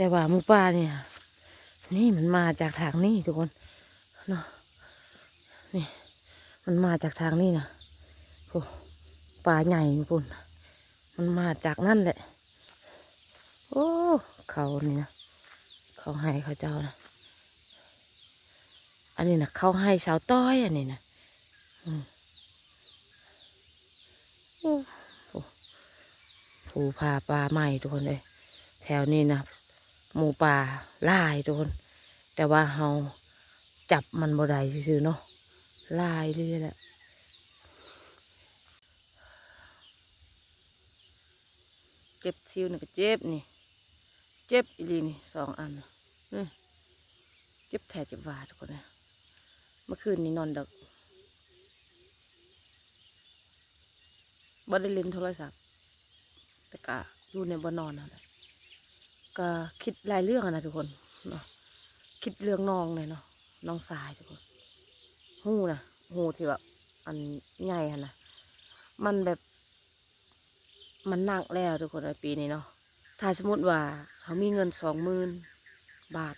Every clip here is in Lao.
ແຕ່ວ່າໝູປ່ານີ້ ນີ້ມັນມາຈາກທາງນີ້ທຸກຄົນເນາະ ນີ້ ມັນມາຈາກທາງນີ້ນະ ໂອ້ ປ່າໃຫຍ່ພຸ້ນ ມັນມາຈາກນັ້ນແຫຼະ. ໂອ້ ເຂົ້ານີ້ນະ ເຂົ້າໄຮ່ເຂົາເຈົ້ານະ ອັນນີ້ນະ ເຂົ້າໄຮ່ຊາວຕ້ອຍ ອັນນີ້ນະ ອືມ ໂອ້ ໂອ້ ພູຜາປ່າໄມ້ທຸກຄົນເອີຍ ແຖວນີ້ນະ ໝູປ່າຫຼາຍທຸກຄົນ ແຕ່ວ່າເຮົາຈັບມັນບໍ່ໄດ້ຊື່ໆເນາະ ຫຼາຍເລີຍແຫຼະ. ເຈັບ ຊິວນີ້ກໍເຈັບນີ້ ເຈັບອີ່ຫຼີນີ້ ສອງອັນນີ້ ເຈັບແທ້ເຈັບວ່າທຸກຄົນເອີຍ. ເມື່ອຄືນນີ້ນອນດຶກ ບໍ່ໄດ້ຫຼິ້ນໂທລະສັບ ແຕ່ກະຢູ່ໃນບ່ອນນອນຫັ້ນແຫຼະ ກະຄິດຫຼາຍເລື່ອງຫັ້ນນະທຸກຄົນເນາະ ຄິດເລື່ອງນ້ອງແດ່ເນາະ ນ້ອງຊາຍທຸກຄົນ ຮູນະ ຮູທີ່ແບບອັນໃຫຍ່ຫັ້ນນະ ມັນແບບ ມັນໜັກແລ້ວທຸກຄົນເອີຍ ປີນີ້ເນາະ ຖ້າສົມມຸດວ່າເຮົາມີເງິນສອງໝື່ນບາດ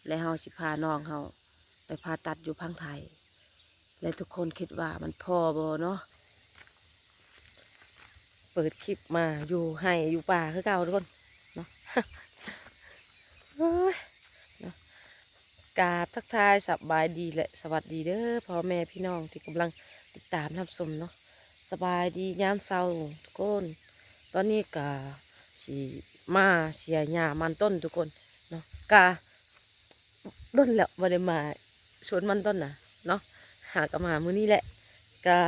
ແລະເຮົາຊິພານ້ອງເຮົາໄປຜ່າຕັດຢູ່ຝັ່ງໄທ ແລະທຸກຄົນຄິດວ່າມັນພໍບໍ່ເນາະ? ເປີດຄລິບມາຢູ່ໄຮ່ຢູ່ປ່າຄືເກົ່າທຸກຄົນເນາະ ໂອ້ຍ ເນາະ ກາບທັກທາຍສະບາຍດີ ແລະ ສະຫວັດດີເດີພໍ່ແມ່ພີ່ນ້ອງທີ່ກຳລັງຕິດຕາມຮັບຊົມເນາະ. ສະບາຍດີຍາມເຊົ້າທຸກຄົນ ຕອນນີ້ກະຊິມາເສຍຫຍ້າມັນຕົ້ນທຸກຄົນເນາະ ກະດົນແລ້ວບໍ່ໄດ້ມາສວນມັນຕົ້ນນະເນາະ ຫາກະມາມື້ນີ້ແຫຼະ ກະ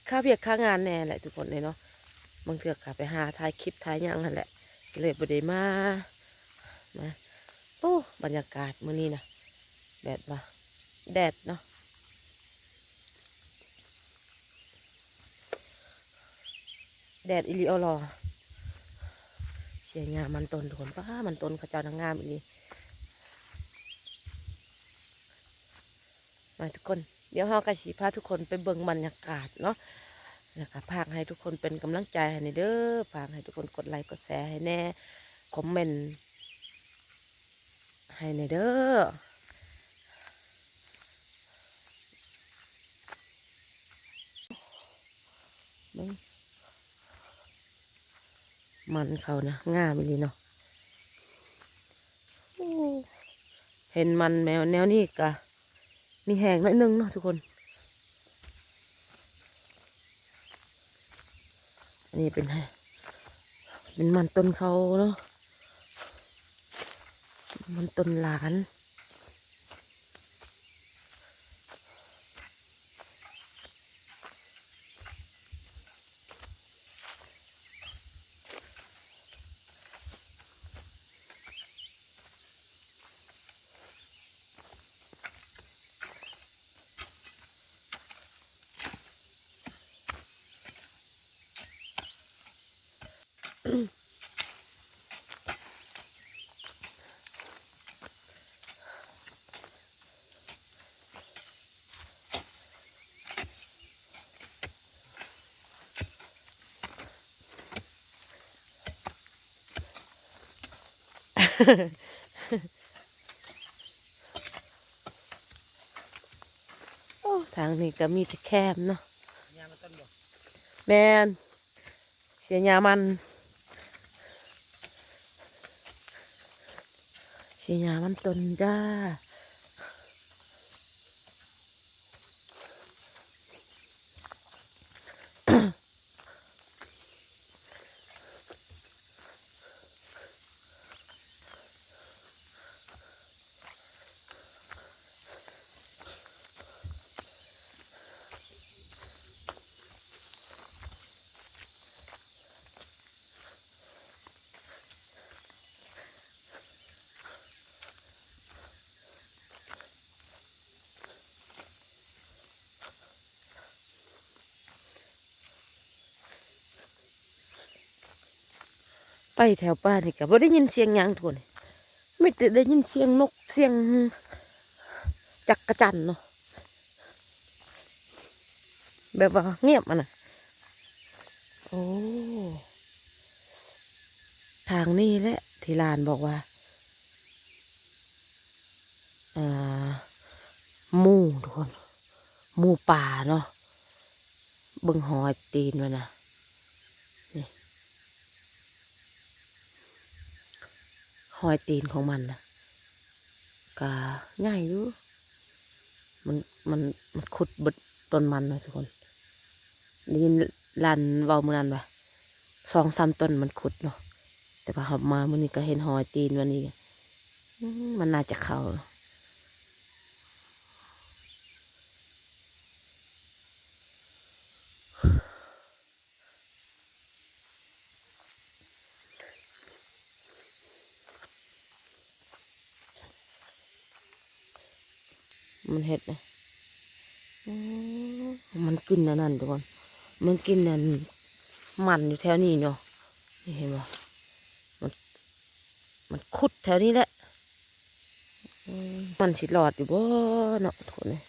ຄາວຽກຄາງານແດ່ແຫຼະທຸກຄົນເອີຍເນາະ ບາງເທື່ອກະໄປຫາຖ່າຍຄລິບຖ່າຍຫຍັງຫັ້ນແຫຼະ ກໍເລີຍບໍ່ໄດ້ມາ ນະ ໂອ້ ບັນຍາກາດມື້ນີ້ນະ ແບບວ່າແດດເນາະ ແດດອີ່ຫຼີອໍຫຼໍ ເສຍຫຍ້າມັນຕົ້ນທຸກຄົນ ປ້າ ມັນຕົ້ນເຂົາເຈົ້ານະງາມອີ່ຫຼີ. ມາທຸກຄົນ ດຽວເຮົາກໍຊິພາທຸກຄົນໄປເບິ່ງບັນຍາກາດເນາະ ແລ້ວກໍຝາກໃຫ້ທຸກຄົນເປັນກຳລັງໃຈໃຫ້ແດ່ເດີ ຝາກໃຫ້ທຸກຄົນກົດໄລກົດແຊໃຫ້ແດ່ ຄອມເມັນໃຫ້ແດ່ເດີ ເບິ່ງ ມັນເຂົານະ ງາມອີ່ຫຼີເນາະ ໂອ້ ເຫັນມັນແນວ ແນວນີ້ກະມີແຮງໜ້ອຍໜຶ່ງເນາະທຸກຄົນ ອັນນີ້ເປັນ ເປັນມັນຕົ້ນເຂົາເນາະ ມັນຕົ້ນຫຼານ. ໂອ້ ທາງນີ້ກໍມີແຕ່ແຄມເນາະ ແມ່ນ ເສຍຫຍ້າມັນ ເສຍຫຍ້າມັນຕົ້ນຈ້າ. ໄປແຖວປ່ານີ້ກໍບໍ່ໄດ້ຍິນສຽງຫຍັງທຸກຄົນ ມີແຕ່ໄດ້ຍິນສຽງນົກ ສຽງຈັກກະຈັນເນາະ ແບບວ່າງຽບຫັ້ນນະ ໂອ້. ທາງນີ້ແຫຼະທີ່ຫຼານບອກວ່າ ເອີ ໝູ ທຸກຄົນ ໝູປ່າເນາະ. ເບິ່ງຮອຍຕີນມັນນະ ນີ້ ຮອຍຕີນຂອງມັນນະ ກະໃຫຍ່ຢູ່. ມັນ ມັນ ມັນຂຸດເບິດຕົ້ນມັນນະທຸກຄົນ. ໄດ້ຍິນຫຼານເວົ້າມື້ນັ້ນວ່າ ສອງສາມຕົ້ນມັນຂຸດເນາະ, ແຕ່ວ່າເຮົາມາມື້ນີ້ກໍເຫັນຮອຍຕີນມັນອີກ. ອືມ ມັນໜ້າຈະເຂົ້າ. ມັນເຮັດນະ ອືມ ມັນກິນອັນນັ້ນທຸກຄົນ ມັນກິນອັນມັນຢູ່ແຖວນີ້ເນາະ. ນີ້ເຫັນບໍ່? ມັນ ມັນຂຸດແຖວນີ້ແຫຼະ. ອືມ ມັນຊິລອດຢູ່ບໍ່ເນາະທຸກຄົນເອີຍ.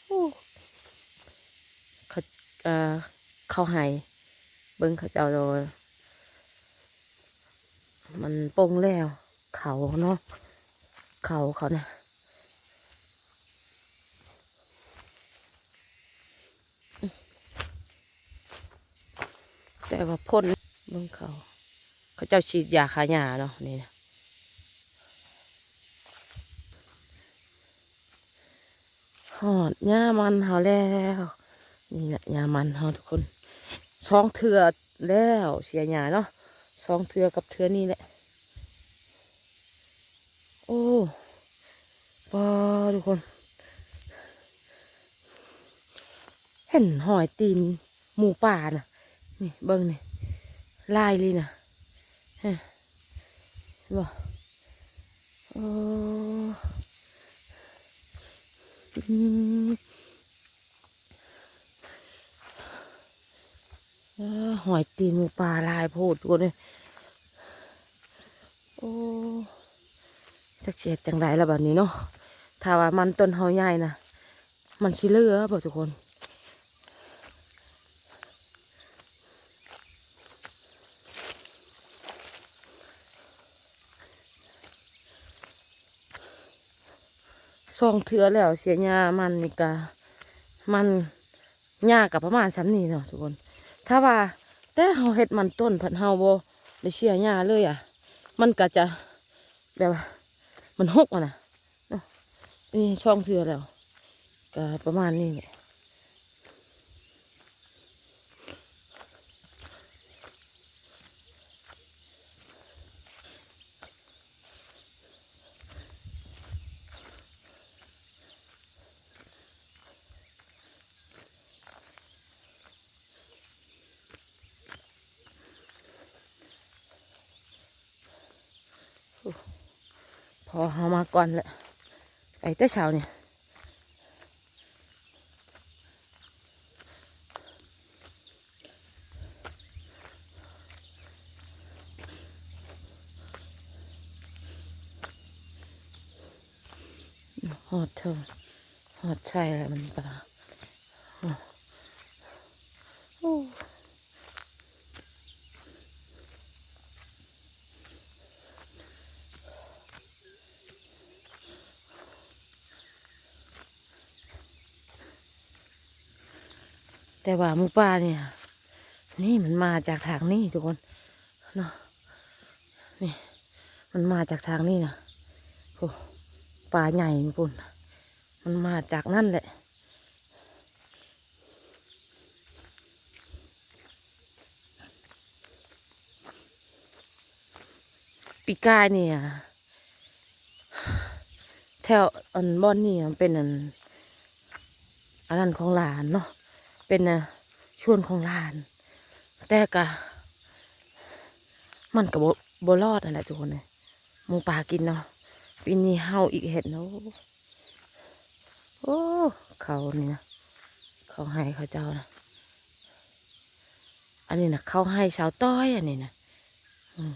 ໂອ້ ເຂົາ ເອີ ເຂົາໄຮ່ ເບິ່ງເຂົາເຈົ້າ ມັນປົ່ງແລ້ວ ເຂົາເນາະ ເຂົາເຂົານະ. ແຕ່ວ່າພົ້ນ ເບິ່ງເຂົາ ເຂົາເຈົ້າສີດຢາຂ້າຫຍ້າເນາະ ນີ້ນະ. ຮອດຫຍ້າມັນເຮົາແລ້ວ. ນີ້ແຫຼະຫຍ້າມັນເຮົາທຸກຄົນ ສອງເທື່ອແລ້ວເສຍຫຍ້າເນາະ ສອງເທື່ອກັບເທື່ອນີ້ແຫຼະ. ໂອ້ ປ້າ ທຸກຄົນ ເຫັນຮອຍຕີນໝູປ່ານະ ນີ້ເບິ່ງນີ້ ຫຼາຍອີ່ຫຼີນະ ເຫັນບໍ່? ໂອ້ ອືມ ເອີ ຮອຍຕີນໝູປ່າຫຼາຍໂພດທຸກຄົນເອີຍ. ໂອ້ ຈັກຊິເຮັດຈັ່ງໃດລະບັດນີ້ເນາະ ຖ້າວ່າມັນຕົ້ນເຮົາໃຫຍ່ນະ ມັນຊິເຫຼືອບໍ່ທຸກຄົນ? ສອງເທື່ອແລ້ວເສຍຫຍ້າມັນນີ້ກະ ມັນຫຍ້າກະປະມານສ່ຳນີ້ເນາະທຸກຄົນ. ຖ້າວ່າແຕ່ເຮົາເຮັດມັນຕົ້ນ ພັດເຮົາບໍ່ໄດ້ເສຍຫຍ້າເລີຍອະ ມັນກະຈະແບບວ່າມັນຮົກຫັ້ນນະ. ເນາະ ນີ້ສອງເທື່ອແລ້ວ ກະປະມານນີ້ແຫຼະ. ໂອ້ ພໍ່ເຮົາມາກ່ອນແຫຼະ ໄປແຕ່ເຊົ້ານີ້. ຮອດເທິງ ຮອດໃສແລ້ວມັນກະ ໂອ້ ໂອ້ ແຕ່ວ່າໝູປ່ານີ້ ນີ້ມັນມາຈາກທາງນີ້ທຸກຄົນ ເນາະ ນີ້ ມັນມາຈາກທາງນີ້ນະ ໂອ້ ປ່າໃຫຍ່ພຸ້ນ ມັນມາຈາກນັ້ນແຫຼະ. ປີກາຍນີ້ ແຖວອັນບ່ອນນີ້ມັນເປັນອັນ ອັນນັ້ນຂອງຫຼານເນາະ ເປັນ ອາ ສວນຂອງຫຼານ ແຕ່ກະ ມັນກະບໍ່ ບໍ່ລອດຫັ້ນແຫຼະທຸກຄົນເອີຍ ໝູປ່າກິນເນາະ. ປີນີ້ເຫົ່າອີກເຫັດ ໂອ້ ໂອ້ ເຂົານີ້ນະ ເຂົາໄຮ່ເຂົາເຈົ້ານະ ອັນນີ້ນະ ເຂົາໄຮ່ຊາວຕ້ອຍ ອັນນີ້ນະ ອືມ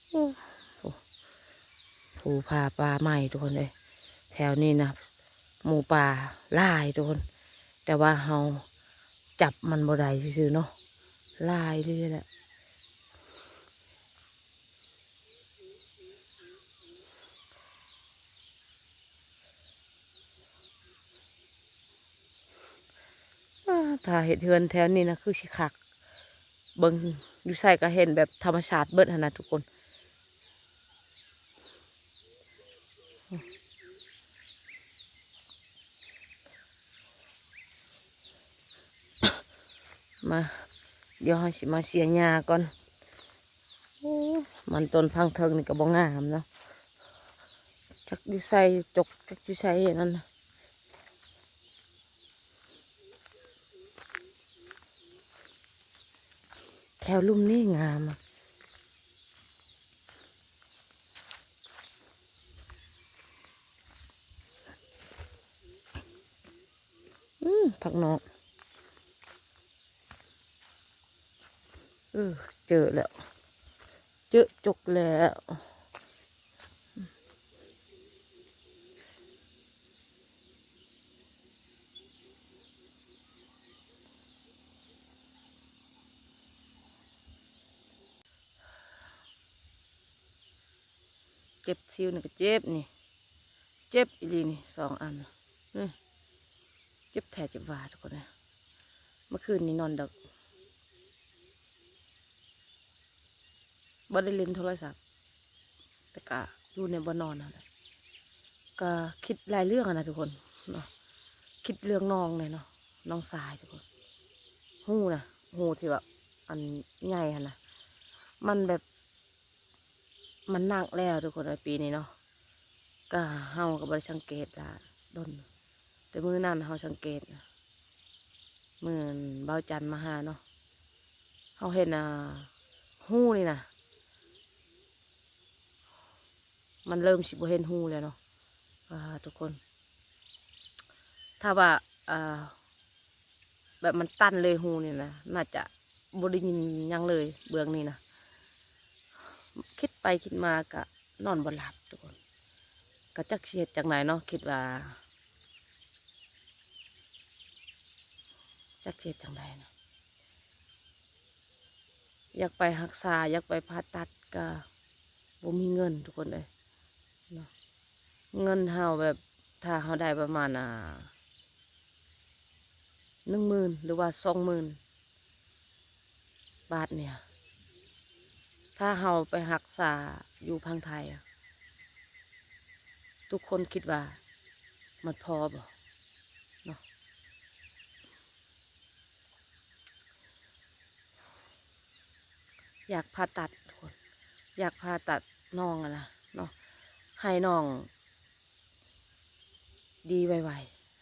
ໂອ້ ໂອ້ ພູຜາປ່າໄມ້ທຸກຄົນເອີຍ ແຖວນີ້ນະ ໝູປ່າຫຼາຍທຸກຄົນ ແ ຕ່ວ່າເຮົາຈັບມັນບໍ່ໄດ້ຊື່ໆເນາະ ຫຼາຍເລີຍແຫຼະ. ອາ ຖ້າເຮັດເຮືອນແຖວນີ້ນະ ຄືຊິຄັກ ເບິ່ງຢູ່ໃສກໍເຫັນແບບທຳມະຊາດເບິດຫັ້ນນະທຸກຄົນ. ມາ ດຽວເຮົາຊິມາເສຍຫຍ້າກ່ອນ. ໂອ້ ມັນຕົ້ນພັງເທິງນີ້ກໍບໍ່ງາມເນາະ ຈັກຢູ່ໃສຈົກ ຈັກຢູ່ໃສອັນນັ້ນນະ. ແຖວລຸ່ມນີ້ງາມອະ. ອືມ ຜັກນອກ ເອີ ເຈີແລ້ວ ເຈີຈົກແລ້ວ. ເຈັບ ຊິວນີ້ກໍເຈັບນີ້ ເຈັບອີ່ຫຼີນີ້ ສອງອັນນີ້ ເຈັບແທ້ເຈັບວ່າທຸກຄົນເອີຍ. ເມື່ອຄືນນີ້ນອນດຶກ ບໍ່ໄດ້ຫຼິ້ນໂທລະສັບ ແຕ່ກະຢູ່ໃນບ່ອນນອນຫັ້ນແຫຼະ ກະຄິດຫຼາຍເລື່ອງຫັ້ນນະທຸກຄົນເນາະ ຄິດເລື່ອງນ້ອງແຫຼະເນາະ ນ້ອງຊາຍທຸກຄົນ. ຮູນະ ຮູທີ່ວ່າອັນໃຫຍ່ຫັ້ນນະ ມັນແບບ ມັນໜັກແລ້ວທຸກຄົນເອີຍ ປີນີ້ເນາະ. ກະເຮົາກໍບໍ່ໄດ້ສັງເກດວ່າດົນ ແຕ່ມື້ນັ້ນເຮົາສັງເກດນະ ມື້ເບົາຈັນມາຫາເນາະ ເຮົາເຫັນ ອ່າ ຮູນີ້ນະ ມັນເລີ່ມຊິບໍ່ເຫັນຮູແລ້ວເນາະ ອ່າ ທຸກຄົນ. ຖ້າວ່າ ອ່າ ແບບມັນຕັນເລີຍຮູນີ້ນະ ໜ້າຈະບໍ່ໄດ້ຍິນຫຍັງເລີຍເບື້ອງນີ້ນະ. ຄິດໄປຄິດມາກະນອນບໍ່ຫຼັບທຸກຄົນ ກະຈັກຊິເຮັດຈັ່ງໃດເນາະ ຄິດວ່າ ຈັກຊິເຮັດຈັ່ງໃດເນາະ. ຢາກໄປຮັກສາ ຢາກໄປຜ່າຕັດກະບໍ່ມີເງິນທຸກຄົນເອີຍເນາະ. ເງິນເຮົາແບບ ຖ້າເຮົາໄດ້ປະມານ ອ່າ ໜຶ່ງໝື່ນ ຫຼືວ່າສອງໝື່ນບາດນີ້ ຖ້າເຮົາໄປຮັກສາຢູ່ຝັ່ງໄທ ທຸກຄົນຄິດວ່າມັນພໍບໍ່ເນາະ? ຢາກຜ່າຕັດທຸກຄົນ ຢາກຜ່າຕັດນ້ອງຫັ້ນນະເນາະ ໃຫ້ນ້ອງດີໄວ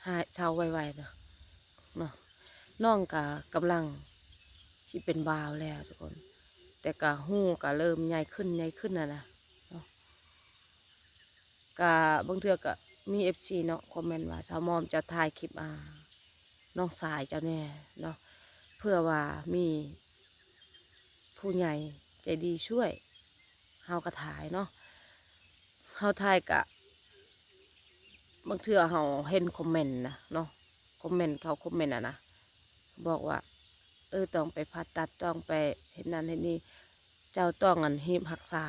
ໆ ຫາຍເຊົາໄວໆເນາະ ເນາະ. ນ້ອງກະກຳລັງຊິເປັນບ່າວແລ້ວທຸກຄົນ ແຕ່ກະຮູກະເລີ່ມໃຫຍ່ຂຶ້ນ ໃຫຍ່ຂຶ້ນຫັ້ນນະເນາະ. ກະບາງເທື່ອກະມີເອັຟຊີເນາະ ຄອມເມັນວ່າ ສາວມອມເຈົ້າຖ່າຍຄລິບ ອ່າ ນ້ອງຊາຍເຈົ້າແດ່ເນາະ ເພື່ອວ່າມີຜູ້ໃຫຍ່ໃຈດີຊ່ວຍ ເຮົາກະຖ່າຍເນາະ. ເຮົາຖ່າຍກະ ບາງເທື່ອເຮົາເຫັນຄອມເມັນນະເນາະ ຄອມເມັນ ເຂົາຄອມເມັນຫັ້ນນະ ບອກວ່າ ເອີ ຕ້ອງໄປຜ່າຕັດ ຕ້ອງໄປເຮັດນັ້ນເຮັດນີ້ ເຈົ້າຕ້ອງ ອັນ ຮີບຮັກສາ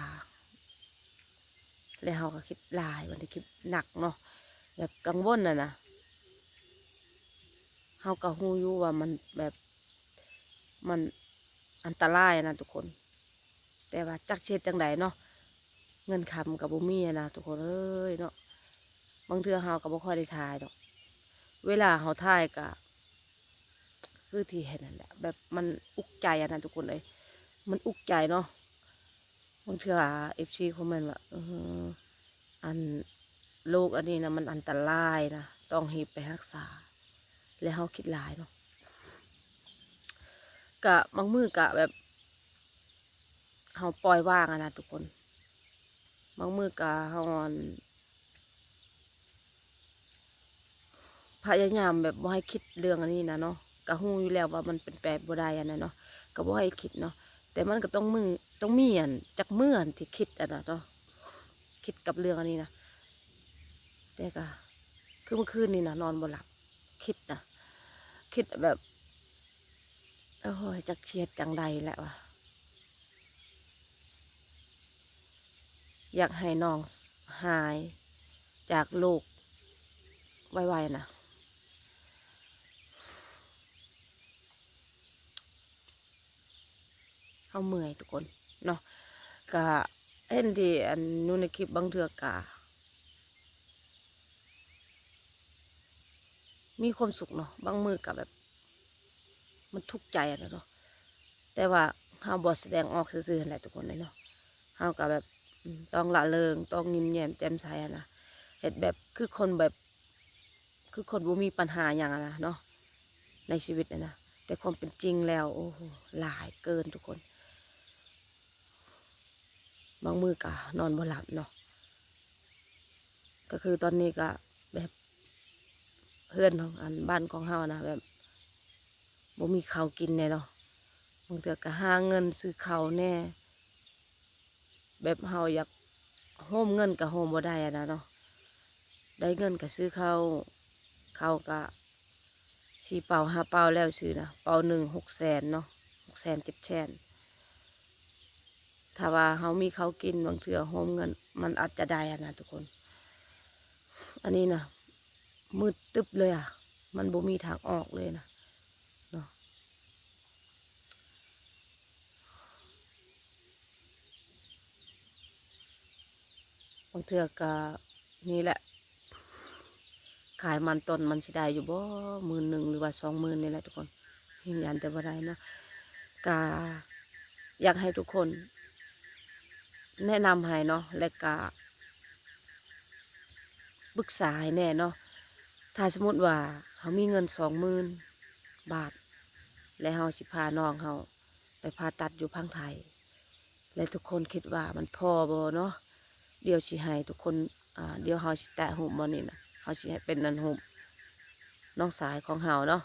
ແລ້ວເຮົາກະຄິດຫຼາຍ ບາງທີຄິດໜັກເນາະ ແບບກັງວົນຫັ້ນນະ. ເຮົາກະຮູ້ຢູ່ວ່າມັນແບບ ມັນອັນຕະລາຍຫັ້ນນະທຸກຄົນ ແຕ່ວ່າຈັກຊິເຮັດຈັ່ງໃດເນາະ ເງິນຄຳກະບໍ່ມີຫັ້ນນະທຸກຄົນເອີຍເນາະ. ບາງເທື່ອເຮົາກະບໍ່ຄ່ອຍໄດ້ຖ່າຍດອກ ເວລາເຮົາຖ່າຍກະ ຄືທີ່ເຫັນຫັ້ນແຫຼະ ແບບມັນອຸກໃຈຫັ້ນນະທຸກຄົນເອີຍ ມັນອຸກໃຈເນາະ. ບາງເທື່ອເອັຟຊີຄອມເມັນວ່າ ເອີ ອັນ ໂລກອັນນີ້ນະ ມັນອັນຕະລາຍນະ ຕ້ອງຮີບໄປຮັກສາ ແລ້ວເຮົາຄິດຫຼາຍເນາະ. ກະບາງມື້ກະແບບ ເຮົາປ່ອຍວາງຫັ້ນນະທຸກຄົນ ບາງມື້ກະເຮົາ ອັນ ພະຍາຍາມແບບບໍ່ໃຫ້ຄິດເລື່ອງອັນນີ້ນະເນາະ ກະຮູ້ຢູ່ແລ້ວວ່າມັນເປັນໄປບໍ່ໄດ້ຫັ້ນນະເນາະ ກະບໍ່ໃຫ້ຄິດເນາະ ແຕ່ມັນກະຕ້ອງມີ ຕ້ອງມີອັນຈັກມື້ຫັ້ນທີ່ຄິດຫັ້ນນະເນາະ ຄິດກັບເລື່ອງອັນນີ້ນະ. ແຕ່ກະຄືເມື່ອຄືນນີ້ນະ ນອນບໍ່ຫຼັບ ຄິດນະ ຄິດແບບ ໂອ້ຍ ຈັກຊິເຮັດຈັ່ງໃດແຫຼະວ່າ ຢາກໃຫ້ນ້ອງຫາຍຈາກໂລກໄວໆນະ. ເຮົາເມື່ອຍທຸກຄົນເນາະ ກະເຫັນທີ່ອັນຢູ່ໃນຄລິບ ບາງເທື່ອກະມີຄວາມສຸກເນາະ ບາງມື້ກະແບບ ມັນທຸກໃຈຫັ້ນແຫຼະເນາະ ແຕ່ວ່າເຮົາບໍ່ສະແດງອອກຊື່ໆຫັ້ນແຫຼະທຸກຄົນເອີຍເນາະ. ເຮົາກະແບບ ອືມ ຕ້ອງລະເລີງ ຕ້ອງຍິ້ມແຍ້ມແຈ່ມໃສຫັ້ນນະ ເຮັດແບບຄືຄົນແບບ ຄືຄົນບໍ່ມີບັນຫາຫຍັງຫັ້ນນະເນາະ ໃນຊີວິດຫັ້ນນະ. ແຕ່ຄວາມເປັນຈິງແລ້ວ ໂອ້ໂຫ ຫຼາຍເກີນທຸກຄົນ. ບາງມື້ກະນອນບໍ່ຫຼັບເນາະ ກະຄືຕອນນີ້ກະແບບ ເຮືອນຂອງ ອັນ ບ້ານຂອງເຮົານະ ແບບ ບໍ່ມີເຂົ້າກິນແດ່ເນາະ ບາງເທື່ອກະຫາເງິນຊື້ເຂົ້າແດ່ ແບບເຮົາຢາກໂຮມເງິນກະໂຮມບໍ່ໄດ້ຫັ້ນນະເນາະ. ໄດ້ເງິນກະຊື້ເຂົ້າ ເຂົ້າກະສີ່ເປົາຫ້າເປົາແລ້ວຊື່ນະ ເປົາໜຶ່ງຫົກແສນເນາະ ຫົກແສນເຈັດແສນ. ຖ້າວ່າເຮົາມີເຂົ້າກິນ ບາງເທື່ອໂຮມເງິນມັນອາດຈະໄດ້ຫັ້ນນະທຸກຄົນ. ອັນນີ້ນະ ມືດຕຶບເລີຍອະ ມັນບໍ່ມີທາງອອກເລີຍນະເນາະ. ບາງເທື່ອກະນີ້ແຫຼະ ຂາຍມັນຕົ້ນມັນຊິໄດ້ຢູ່ບໍ່ ໝື່ນໜຶ່ງ ຫຼືວ່າສອງໝື່ນນີ້ແຫຼະທຸກຄົນ ຢືນຢັນແຕ່ບໍ່ໄດ້ເນາະ. ກະຢາກໃຫ້ທຸກຄົນແນະນຳໃຫ້ເນາະ ແລະກະ ປຶກສາໃຫ້ແດ່ເນາະ. ຖ້າສົມມຸດວ່າເຮົາມີເງິນສອງໝື່ນບາດ ແລະເຮົາຊິພານ້ອງເຮົາໄປຜ່າຕັດຢູ່ຝັ່ງໄທ ແລະທຸກຄົນຄິດວ່າມັນພໍບໍ່ເນາະ? ດຽວຊິໃຫ້ທຸກຄົນ ອາ ດຽວເຮົາຊິແຕະຮູບບ່ອນນີ້ນະ ເຮົາຊິໃຫ້ເປັນອັນຮູບນ້ອງຊາຍຂອງເຮົາເນາະ.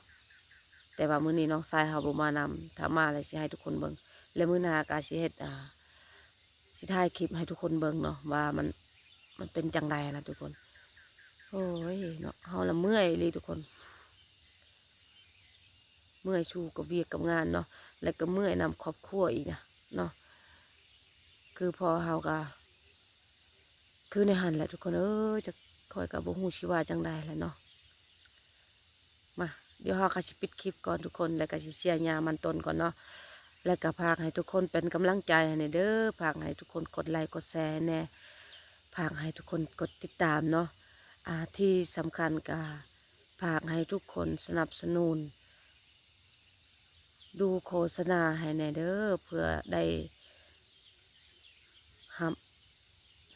ແຕ່ວ່າມື້ນີ້ນ້ອງຊາຍເຮົາບໍ່ມານຳ ຖ້າມາແລ້ວຊິໃຫ້ທຸກຄົນເບິ່ງ ແລະມື້ໜ້າກະຊິເຮັດ ອາ ຊິຖ່າຍຄລິບໃຫ້ທຸກຄົນເບິ່ງເນາະ ວ່າມັນ ມັນເປັນຈັ່ງໃດນະທຸກຄົນ. ໂອ້ຍເນາະ ເຮົາລະເມື່ອຍອີ່ຫຼີທຸກຄົນ ເມື່ອຍສູ້ກັບວຽກກັບງານເນາະ ແລະກະເມື່ອຍນຳຄອບຄົວອີກນະເນາະ. ຄືພໍ່ເຮົາກະ ຄືແນວຫັ້ນແຫຼະທຸກຄົນເອີຍ ຈັກ ຂ້ອຍກະບໍ່ຮູ້ຊິວ່າຈັ່ງໃດແຫຼະເນາະ. ມາ ດຽວເຮົາກະຊິປິດຄລິບກ່ອນທຸກຄົນ ແລະກະຊິເສຍຫຍ້າມັນຕົ້ນກ່ອນເນາະ. ແລະກະຝາກໃຫ້ທຸກຄົນເປັນກຳລັງໃຈໃຫ້ແດ່ເດີ ຝາກໃຫ້ທຸກຄົນກົດໄລກົດແຊໃຫ້ແດ່ ຝາກໃຫ້ທຸກຄົນກົດຕິດຕາມເນາະ. ອາ ທີ່ສຳຄັນກະຝາກໃຫ້ທຸກຄົນສະໜັບສະໜູນ ດູໂຄສະນາໃຫ້ແດ່ເດີ ເພື່ອໄດ້ຮັບ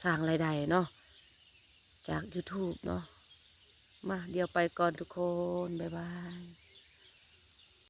ສ້າງລາຍໄດ້ເນາະ ຈາກ YouTube ເນາະ. ມາ ດຽວໄປກ່ອນທຸກຄົນ ບາຍບາຍ.